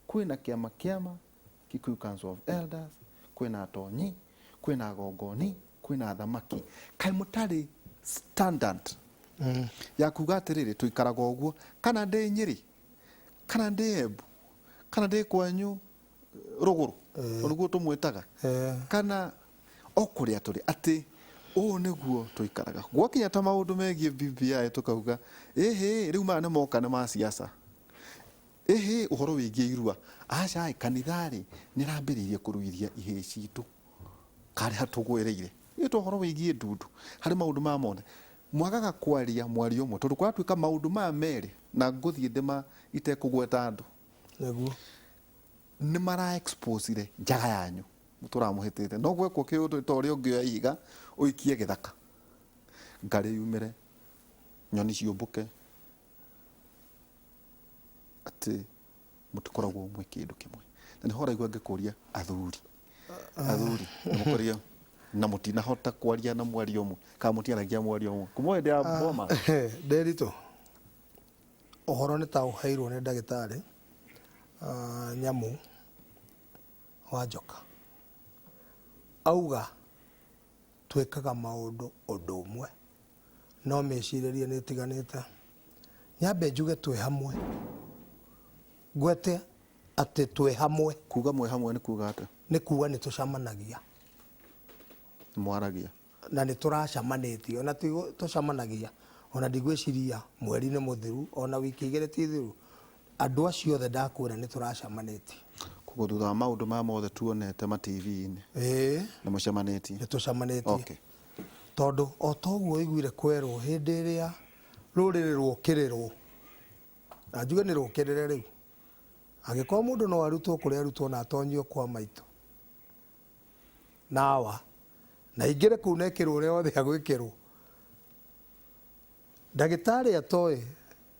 kwĩna kĩama kĩama Kikuyu Council of Elders, kwĩna atonyi, kwĩna agongoni, kwĩna athamaki, kaĩ mũtarĩ standard ya kuga atĩrĩrĩ tũikaraga ũguo, kana ndĩ Nyĩrĩ, kana ndĩ Embu, kana ndĩ kwanyu rũgũrũ, tondũ nĩguo tũmwĩtaga, kana o kũrĩa tũrĩ atĩ ũũ nĩguo tũikaraga. Gwakinya ta maũndũ megiĩ BBI tũkauga ĩhĩ rĩu maya nĩ moka nĩ ma siasa. Ĩhĩ ũhoro wĩgiĩ irua, aca ĩ kanitha rĩ nĩ ĩrambĩrĩirie kũruithia ihĩĩ citũ karĩ hatũgwĩrĩire. Ĩtwo ũhoro wĩgiĩ ndundu harĩ maũndũ maya mothe mwagaga kwaria mwario ũmwe tondũ kũratuĩka maũndũ maya merĩ na ngũthiĩ ndĩma itekũgweta andũ. Nĩguo. Nĩ mara expose njaga yanyu mũtũramũhĩtĩte no gwekwo kĩũndũ ta ũrĩa ũngĩoya ihiga ũikie gĩthaka ngarĩ yumĩre nyoni ciũmbũke atĩ mũtikoragwo mwĩ kĩndũ kĩmwe. Na nĩho ũraigua ngĩkũria athuri, athuri nĩmũkũria na mũtinahota kwaria na mwario ũmwe kana mũtiaragia mwario ũmwe kuma hĩndĩ ya Boma. Ndĩritũ ũhoro nĩ ta ũheirwo nĩ ndagĩtarĩ nyamũ wa njoka auga twĩkaga maũndũ ũndũ ũmwe no mĩcirĩrie nĩ ĩtiganĩte. Nyambe njuge twĩ hamwe, ngwete atĩ twĩ hamwe. Kuga mwĩ hamwe nĩ kuga atĩa? Nĩ kuga nĩ tũcemanagia. Mwaragia. Na nĩ tũracemanĩtie, ona ti tũcemanagia, ona ndigwĩciria mweri nĩ mũthiru, ona wiki igĩrĩ ti thiru. Andũ acio othe ndakwĩra nĩ tũracemanĩtie. Koguo thutha wa maũndũ maya mothe tuonete ma TV-inĩ. Ĩĩ. Nĩ mũcemanĩtie. Nĩ tũcemanĩtie. Okay. Tondũ o toguo ũiguire kwerwo hĩndĩ ĩrĩa rũrĩrĩ rwokĩrĩrwo, na njuge nĩ rũkĩrĩre rĩu, angĩkorwo mũndũ no arutwo kũrĩa arutwo na atonyio kwa maitũ nawa na ingĩre kũu na ĩkĩrwo ũrĩa wothe agwĩkĩrwo, ndagĩtarĩ atoĩ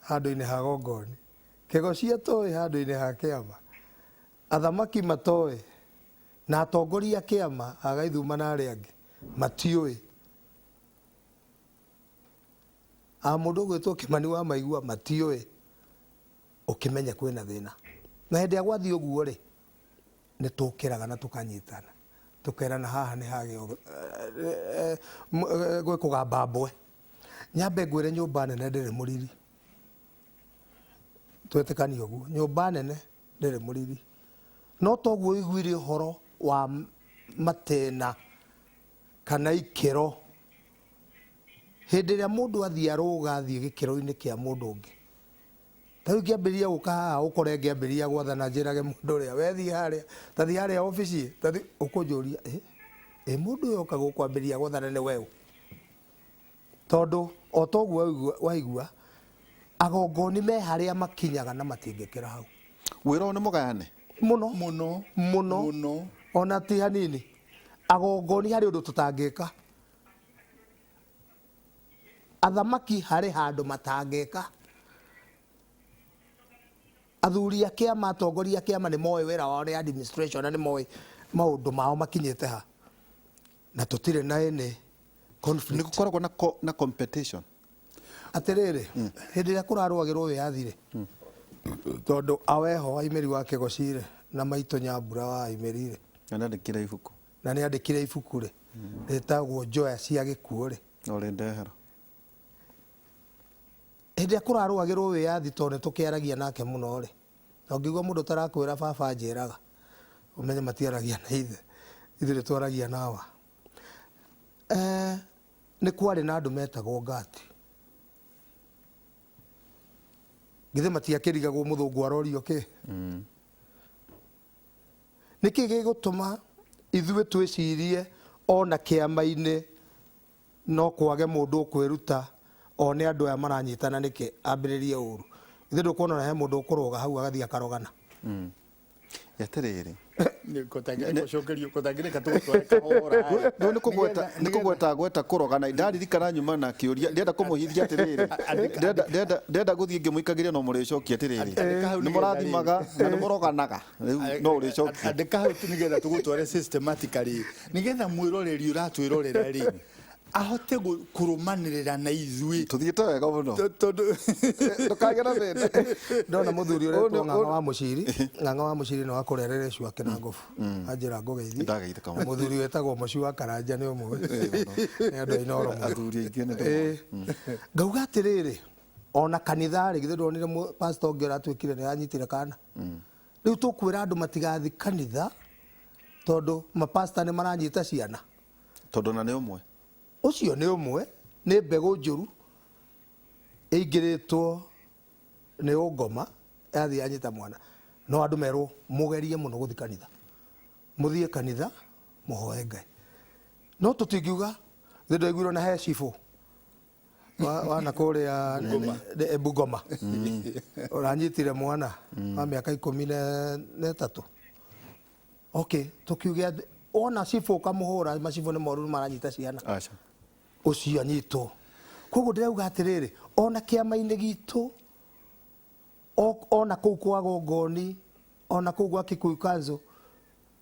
handũ-inĩ ha gongoni, kĩgoci atoĩ handũ-inĩ ha kĩama, athamaki matoĩ na atongoria a kĩama agaithuma na arĩa angĩ matiũĩ. A mũndũ ũgwĩtwo Kĩmani wa Maigua matiũĩ, ũkĩmenye kwĩna thĩna. Na hĩndĩ ya gwathiĩ ũguo rĩ, nĩ tũkĩraga na tũkanyitana. Tũkerana haha nĩ hagĩa gwĩ kũgamba mbwe. Nyambe ngwĩre nyũmba nene ndĩrĩ mũriri. Twetĩkanie ũguo, nyũmba nene ndĩrĩ mũriri. No toguo ũiguire ũhoro wa matĩna kana ikĩro, hĩndĩ ĩrĩa mũndũ athiĩ arũga athiĩ gĩkĩro-inĩ kĩa mũndũ ũngĩ. Ta rĩu ngĩambĩrĩria gũka haha ũkore ngĩambĩrĩria gwathana njĩrage mũndũ ũrĩa we thiĩ harĩa, ta thiĩ harĩa obici, ta thiĩ, ũkũnjũria ĩ, ĩ mũndũ ũyũ oka gũkũ ambĩrĩria gwathana nĩ we ũ? Tondũ o toguo waigua, agongoni me harĩa makinyaga na matingĩkĩra hau. Wĩra ũyũ nĩ mũgayane? Mũno. Mũno. Mũno. Mũno. Ona ti hanini. Agongoni harĩ ũndũ tũtangĩka. Athamaki harĩ handũ matangĩka. Athuri a kĩama, atongoria a kĩama nĩ moĩ wĩra wao nĩ administration na nĩ moĩ maũndũ mao makinyĩte ha. Na tũtirĩ na any conflict. Nĩ gũkoragwo na na competition. Atĩrĩrĩ, hĩndĩ ĩrĩa kũrarũagĩrwo wĩyathi rĩ, tondũ aweho Aimĩri wa Kĩgoci rĩ, na maitũ Nyambura wa Aimĩri rĩ, Na nĩandĩkire ibuku. Na nĩandĩkire ibuku rĩ, rĩtagwo Njoya cia Gĩkuũ rĩ. Na ũrĩndehera. Hĩndĩ ĩrĩa kũrarũagĩrwo wĩyathi tondũ nĩtũkĩaragia nake mũno rĩ, na ũngĩigua mũndũ ũtarakwĩra baba anjĩraga, ũmenye matiaragia na ithe, ithuĩ nĩtwaragia na awa. Nĩ kwarĩ na andũ metagwo ngati. Githĩ matiakĩrigagwo mũthũngũ arorio kĩ? Nĩkĩ gĩgũtũma ithuĩ twĩcirie ona kĩama-inĩ no kwage mũndũ ũkwĩruta one andũ aya maranyitana nĩkĩ ambĩrĩrie ũru? Ithuĩ ndũkuona ona he mũndũ ũkũrũga hau agathiĩ akarogana. Atĩrĩrĩ. Gũcokerio tũgũtware kahora. Rĩu nĩ kũgweta nĩ kũgweta gweta kũrogana ndaririkana nyuma na kĩũria ndĩrenda kũmũhithia atĩrĩrĩ, ndĩrenda gũthiĩ ngĩmũikagĩria no mũrĩcokia atĩrĩrĩ, Andĩka hau nĩ mũrathimaga na nĩ mũroganaga, rĩu no ũrĩcokia. Andĩka hau tu nĩgetha tũgũtware systematically, nĩgetha mwĩroreri ũratwĩrorera rĩ ahote kũrũmanĩrĩra na ithuĩ. Tũthiĩte wega mũno. Tondũ ndũkagĩe na thĩna. Ndona mũthuri Ũyũ ũretwo Ng'ang'a wa Mũciri. Ng'ang'a wa Mũciri nĩ wa kũrĩa rĩrĩcu akĩna ngobu. Anjĩra ngũgeithie. Ndageithĩka mũno. Na mũthuri wĩtagwo Mũci wa Karanja nĩ ũmũĩ. Nĩ andũ a Inooro mũno. Athuri aingĩ nĩ ndĩmoĩ. Ngauga atĩrĩrĩ, ona kanitha rĩ, githĩ ndwonire pastor ũngĩ ũratuĩkire nĩ anyitire kana? Rĩu tũkwĩra andũ matigathiĩ kanitha tondũ mapasta nĩ maranyita ciana. Tondũ na nĩ ũmwe. Ũcio nĩ ũmwe, nĩ mbegũ njũru ĩingĩrĩtwo nĩ ũngoma yathiĩ yanyita mwana. No andũ merwo mũgerie mũno gũthiĩ kanitha. Mũthiĩ kanitha mũhoe Ngai. No tũtingiuga thĩ ndaiguirwo na he cibũ wana kũrĩa Bungoma. Ũranyitire mwana wa mĩaka ikũmi na ĩtatũ. Okay, tũkiuge atĩ wona cibũ ũkamũhũra, macibũ nĩ moru maranyita ciana. Aca. Ũcio anyitwo. Koguo ndĩrauga atĩrĩrĩ, ona kĩama-inĩ gitũ, ona kũu kwa Gongoni, ona kũu gwa Kikuyu Council,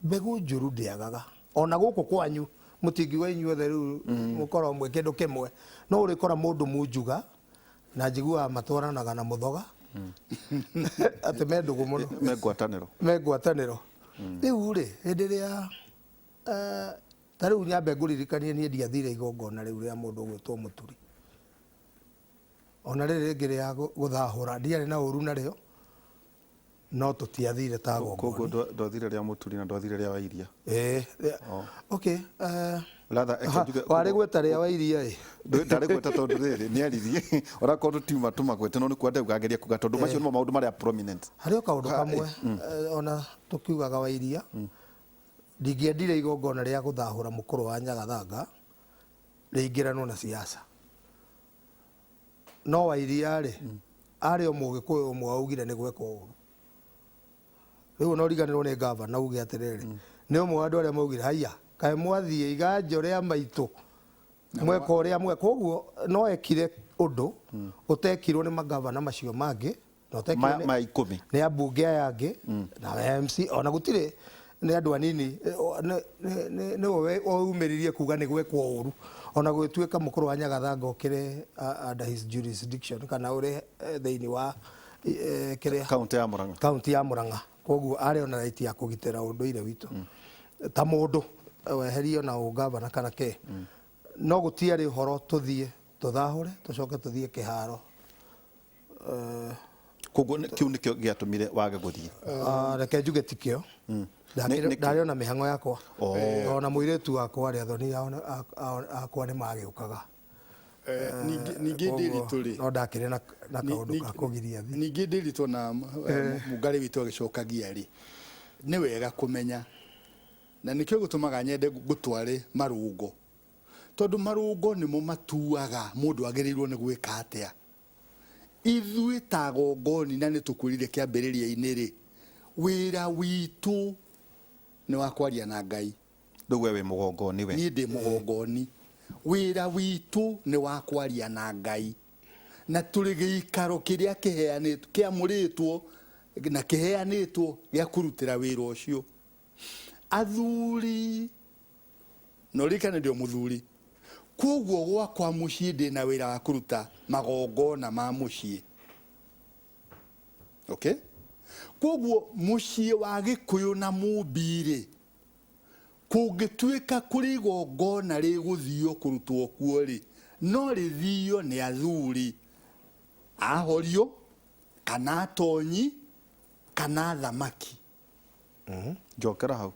mbegũ njũru ndĩagaga. Ona gũkũ kwanyu, mũtingiuga inyuothe rĩu mũkorwo mwĩ kĩndũ kĩmwe. No ũrĩkora mũndũ munjuga, na njiguaga matwaranaga na mũthoga. Atĩ me ndũgũ mũno. Me ngwatanĩro. Me ngwatanĩro. Rĩu rĩ, hĩndĩ ĩrĩa, ta rĩu nyambe ngũririkanie niĩ ndiathire igongona rĩu rĩa mũndũ ũgwĩtwo Mũturi. Ona rĩrĩ rĩngĩ rĩa gũthahũra, ndiarĩ na ũru narĩo, no tũtiathire ta Koguo gongoni. ndwathire rĩa Mũturi na ndwathire rĩa Wairia. Okay, Rather, eke njuge warĩ gweta rĩa Wairia ĩ. Ndarĩ gweta tondũ rĩrĩ, nĩ aririe. Onakorwo tũtiuma tũmagwete, no nĩ kuo ndauga ngeria kuga tondũ macio nĩmo maũndũ marĩa prominent. Harĩ o kaũndũ kamwe, ona tũkiugaga Wairia, ndingĩendire igongona rĩa gũthahũra mũkũrũ wa Nyagathanga rĩingĩranwo na siasa. No Wairia rĩ, arĩ o Mũgĩkũyũ ũmwe waugire nĩ gwekwo ũru. Rĩu ona ũriganĩrwo nĩ gavana uge atĩrĩrĩ, nĩ ũmwe wa andũ arĩa maugire, haiya, kaĩ mwathiĩ iganjo rĩa maitũ, mweka ũrĩa mweka. Koguo no ekire ũndũ ũtekirwo nĩ magavana macio mangĩ, na ũtekirwo Ma ikũmi. nĩ ambunge aya angĩ, na MC, ona gũtirĩ nĩ andũ anini, nĩwe waumĩririe kuga nĩ gwekwo ũru. Ona gũgĩtuĩka mũkũrũ wa Nyagathanga ũkĩrĩ, under his jurisdiction, kana ũrĩ, thĩinĩ wa, kĩrĩa? Kaunti ya Murang'a. Kaunti ya Murang'a. Koguo arĩ ona right ya kũgitĩra ũndũire witũ. Ta mũndũ. Weherio na ũgavana kana kĩ, no gũtiarĩ ũhoro tũthiĩ tũthahũre tũcoke tũthiĩ kĩharo. Koguo kĩu nĩkĩo gĩatũmire wage gũthiĩ? Ah, reke njuge tikĩo. Nĩkĩ? Ndarĩ ona mĩhang'o yakwa, Oh. ona mũirĩtu wakwa arĩa athoni akwa nĩ magĩũkaga. Ningĩ Ndĩritũ rĩ, no ndakĩrĩ na kaũndũ ka kũgiria thiĩ. Ningĩ Ndĩritũ na mũngarĩ witũ agĩcokagia rĩ, nĩ wega kũmenya, na nĩkĩo gĩtũmaga nyende ngũtware marũngo, tondũ marũngo nĩmo matuaga mũndũ agĩrĩirwo nĩ gwĩka atĩa. Ithuĩ ta gongoni, na nĩ tũkwĩrire kĩambĩrĩria-inĩ rĩ, wĩra witũ nĩ wa kwaria na Ngai. Rĩu we wĩ mũgongoni we? Niĩ ndĩ mũgongoni. Wĩra witũ nĩ wa kwaria na Ngai, na tũrĩ gĩikaro kĩrĩa kĩheanĩtwo, kĩamũrĩtwo na kĩheanĩtwo gĩa kũrutĩra wĩra ũcio. Athuri, na ũririkane ndĩ o mũthuri, koguo gwakwa mũciĩ ndĩna wĩra wa kũruta magongona ma mũciĩ, okay? Koguo mũciĩ wa Gĩkũyũ na Mũmbi rĩ, kũngĩtuĩka kũrĩ igongona rĩgũthio kũrutwo kuo rĩ, no rĩthio nĩ athuri ahorio kana atonyi kana athamaki. Njokera hau,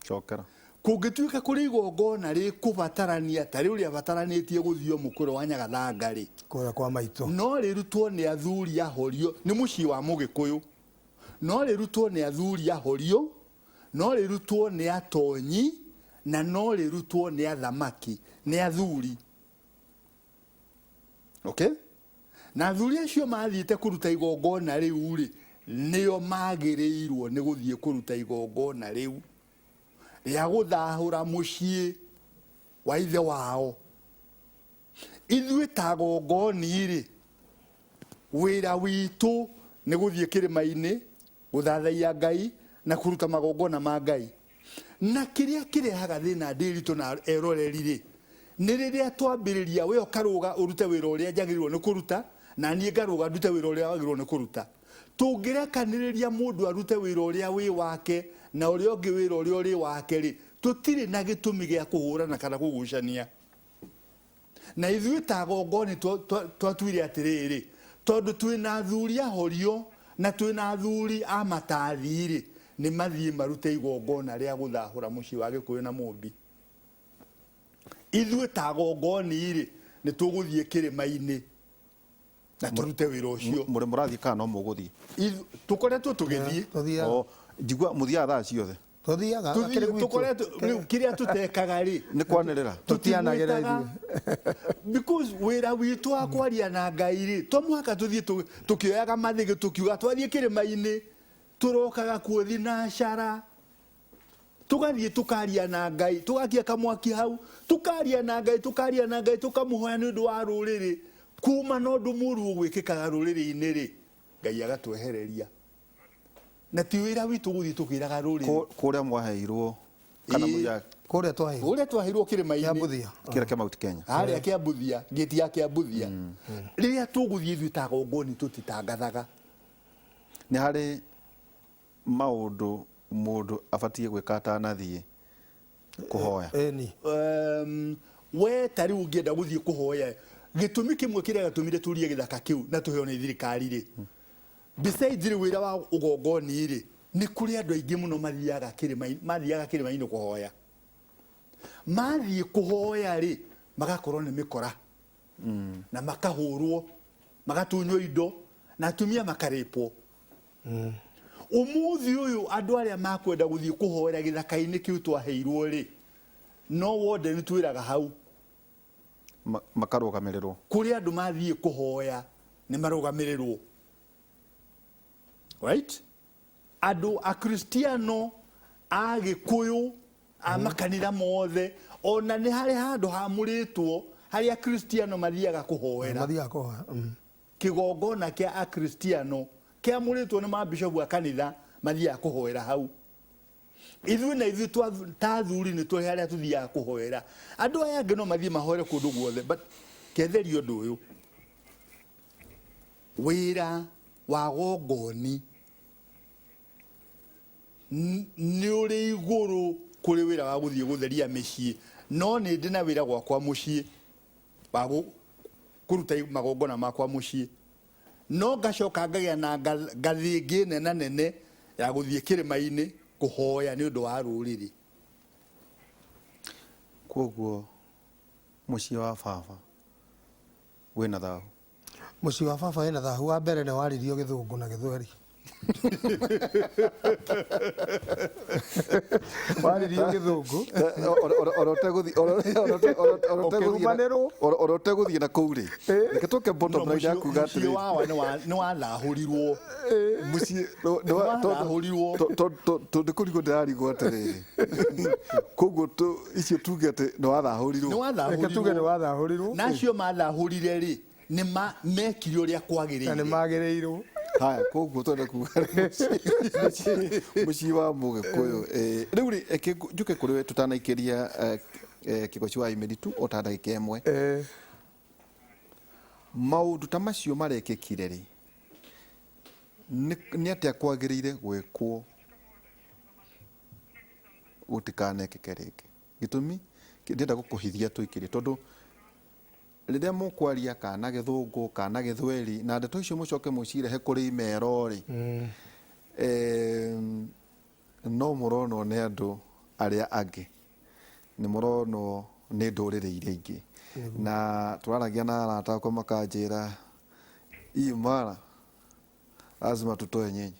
cokera. Kũngĩtuĩka kũrĩ igongona rĩkũbatarania ta rĩu rĩabataranĩtie gũthio mũkũrũ wa Nyagathanga rĩ, kũrĩa kwa maitũ, no rĩrutwo nĩ athuri ahorio. Nĩ mũciĩ wa Mũgĩkũyũ, no rĩrutwo nĩ athuri ahorio, no rĩrutwo nĩ atonyi, na no rĩrutwo nĩ athamaki, nĩ athuri, okay? Na athuri acio mathiĩte kũruta igongona rĩu rĩ, nĩo magĩrĩirwo nĩ gũthiĩ kũruta igongona rĩu rĩa gũthahũra mũciĩ wa ithe wao. Ithuĩ ta gongoni rĩ, wĩra witũ nĩ gũthiĩ kĩrĩma-inĩ gũthathaiya Ngai na kũruta magongona ma Ngai. Na kĩrĩa kĩrehaga thĩna, Ndĩritũ na eroreri rĩ, nĩ rĩrĩa twambĩrĩria we ũkarũga ũrute wĩra ũrĩa njagĩrĩirwo nĩ kũruta, na niĩ ngarũga ndute wĩra ũrĩa wagĩrĩirwo nĩ kũruta. Tũngĩrekanĩrĩria mũndũ arute wĩra ũrĩa wĩ wake na ũrĩa ũngĩ wĩra ũrĩa ũrĩ wake rĩ, tũtirĩ na gĩtũmi gĩa kũhũrana kana kũgucania. Na ithuĩ ta gongoni twatuire atĩrĩrĩ, tondũ twĩna athuri ahorio na twĩna athuri a matathi rĩ, nĩ mathiĩ marute igongona rĩa gũthahũra mũciĩ wa Gĩkũyũ na Mũmbi. Ithuĩ ta gongoni rĩ, nĩ tũgũthiĩ kĩrĩma-inĩ na tũrute wĩra ũcio. Mũrĩ mũrathiĩ kana no mũgũthiĩ? Tũkoretwo tũgĩthiĩ. Tũthiaga. O, njigua mũthiaga thaa ciothe? Tũthiaga. Tũthiĩ- Akĩrĩ gwitũ. Tũkoretwo rĩu kĩrĩa tũtekaga rĩ, Nĩ kwanĩrĩra. Tũtianagĩra. Tũtimwĩtaga. Because wĩra witũ wa kwaria na Ngai rĩ, to mũhaka tũthiĩ tũkĩoyaga mathĩgĩ tũkiuga twathiĩ kĩrĩma-inĩ, tũrokaga kuo thinacara, tũgathiĩ tũkaria na Ngai, tũgakia kamwaki hau, tũkaria na Ngai, tũkaria na Ngai, tũkamũhoya nĩ ũndũ wa rũrĩrĩ. Kuma na ũndũ mũru ũgwĩkĩkaga rũrĩrĩ-inĩ rĩ, Ngai agatwehereria, na ti wĩra witũ gũthiĩ tũkĩraga rũrĩrĩ. Kũrĩa mwaheirwo kana mũthiaga? Kũrĩa twaheirwo. Kũrĩa twaheirwo kĩrĩma-inĩ. Kĩambuthia. Kĩrĩa kĩa Mount Kenya? Harĩa Kĩambuthia, ngĩti ya Kĩambuthia. Rĩrĩa tũgũthiĩ ithuĩ ta gongoni tũtitangathaga. Nĩ harĩ maũndũ mũndũ abatiĩ gwĩka atanathiĩ kũhoya? Ĩni. We ta rĩu ũngĩenda gũthiĩ kũhoya, gĩtũmi kĩmwe kĩrĩa gĩatũmire tũrie gĩthaka kĩu na tũheo nĩ thirikari rĩ, besides rĩ wĩra wa ũgongoni rĩ, nĩ kũrĩ andũ aingĩ mũno mathiaga kĩrĩma, mathiaga kĩrĩma-inĩ kũhoya. Mathiĩ kũhoya rĩ, magakorwo nĩ mĩkora na makahũrwo, magatunywo indo, na atumia makarĩpwo. Ũmũthĩ ũyũ andũ arĩa makwenda gũthiĩ kũhoera gĩthaka-inĩ kĩu twaheirwo rĩ, no wonde nĩ twĩraga hau. Makarũgamĩrĩrwo. Kũrĩ andũ mathiĩ kũhoya nĩ marũgamĩrĩrwo, right? Andũ Akristiano a Gĩkũyũ a makanitha mothe, ona nĩ harĩ handũ hamũrĩtwo harĩa Akristiano mathiaga kũhoera. Mathiaga kũhoya. Kĩgongona kĩa Akristiano kĩamũrĩtwo nĩ mabishopu a kanitha, mathiaga kũhoera hau. Ithuĩ na ithuĩ ta athuri nĩ tũrĩ harĩa tũthiaga kũhoera. Andũ aya angĩ no mathiĩ mahoere kũndũ guothe, but ketheria ũndũ ũyũ, wĩra wa gongoni. Nĩ ũrĩ igũrũ kũrĩ wĩra wa gũthiĩ gũtheria mĩciĩ, no nĩ ndĩ na wĩra gwakwa mũciĩ wa kũruta magongona makwa mũciĩ, no ngacoka ngagĩa na ngathĩ ĩngĩ nena nene ya gũthiĩ kĩrĩma-inĩ kũhoya nĩ ũndũ wa rũrĩrĩ. Koguo mũciĩ wa baba wĩna thahu? Mũciĩ wa baba wĩna thahu. Wa mbere nĩ waririo Gĩthũngũ na Gĩthweri, waririo Gĩthũngũ. Ũkĩrumanĩrwo. Oro ũtegũthiĩ na kũu rĩ, reke tũke bottom No, line ya kuga mũciĩ atĩrĩrĩ, wawa nĩ wathahũrirwo. Mũciĩ Nĩwathahũrirwo. Tondũ kũrigwo ndĩrarigwo atĩrĩrĩ, koguo icio tuge atĩ nĩ wathahũrirwo? Reke tuge nĩ wathahũrirwo. Na acio mathahũrire rĩ, nĩ mekire ũrĩa Na kwagĩrĩire. nĩ magĩrĩirwo. Haya, koguo twenda kuga mũciĩ wa Mũgĩkũyũ rĩu rĩ, reke njũke kũrĩ we tũtanaikĩria kĩgoci wa imĩri tu o ta ndagĩka 1. Maũndũ ta macio marekĩkire rĩ, nĩ atĩa kwagĩrĩire gwĩkwo gũtikanekĩke rĩngĩ? Gĩtũmi ndĩrenda gũkũhithia tũikĩrie, tondũ rĩrĩa mũkwaria kana Gĩthũngũ kana Gĩthweri na ndeto icio mũcoke mũcirehe kũrĩ imero rĩ, no mũronwo nĩ andũ arĩa angĩ, nĩ mũronwo nĩ ndũrĩrĩ iria ingĩ. Na tũraragia na arata akwa makanjĩra, "Hii mara lazima tutoe nyinyi,"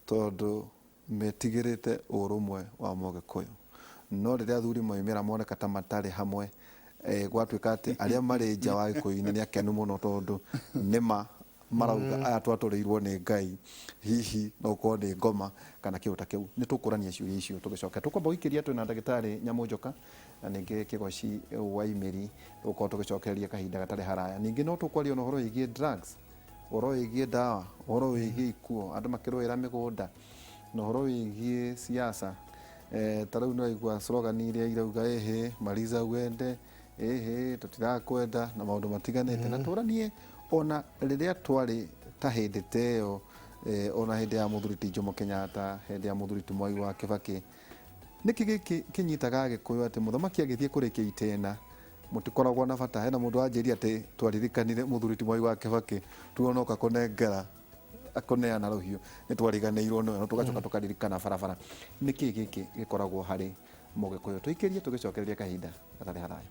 tondũ metigĩrĩte ũrũmwe wa Mũgĩkũyũ. No rĩrĩa athuri moimĩra moneka ta matarĩ hamwe, gwatuĩka atĩ arĩa marĩ nja wa Gĩkũyũ-inĩ nĩ akenu mũno, tondũ nĩma marauga aya twatũrĩirwo nĩ Ngai, hihi no ũkorwo nĩ ngoma kana kĩndũ ta kĩu. Nĩ tũkũrania ciũria icio tũgĩcoka. Tũkwamba gũikĩria twĩna ndagĩtarĩ Nyamũnjoka na ningĩ Kĩgoci wa Imĩri, tũgũkorwo tũgĩcokereria kahinda gatarĩ haraya. Ningĩ no tũkwaria ona ũhoro wĩgiĩ drugs, ũhoro wĩgiĩ ndawa, ũhoro wĩgiĩ ikuũ, andũ makĩrũĩra mĩgũnda, na ũhoro wĩgiĩ siasa. Ta rĩu nĩwaigua slogan iria irauga, "Ĩhĩ maliza uende, ĩhĩ tũtirakwenda," na maũndũ matiganĩte. Na tũranie ona rĩrĩa twarĩ ta hĩndĩ ta ĩyo, ona hĩndĩ ya mũthuri ti Jomo Kenyatta, hĩndĩ ya mũthuri ti Mwai wa Kibaki, nĩkĩ gĩkĩ kĩnyitaga Agĩkũyũ atĩ mũthamaki agĩthiĩ kũrĩkia itĩna mũtikoragwo na bata? Hena mũndũ wanjĩria atĩ twaririkanire mũthuri ti Mwai wa Kibaki tuonoka kũnengera kũneana rũhiũ nĩ twariganĩirwo nĩwe, no tũgacoka tũkaririkana barabara. Nĩkĩ gĩkĩ gĩkoragwo harĩ Mũgĩkũyũ? Tũikĩrie tũgĩcokereria kahinda gatarĩ haraya.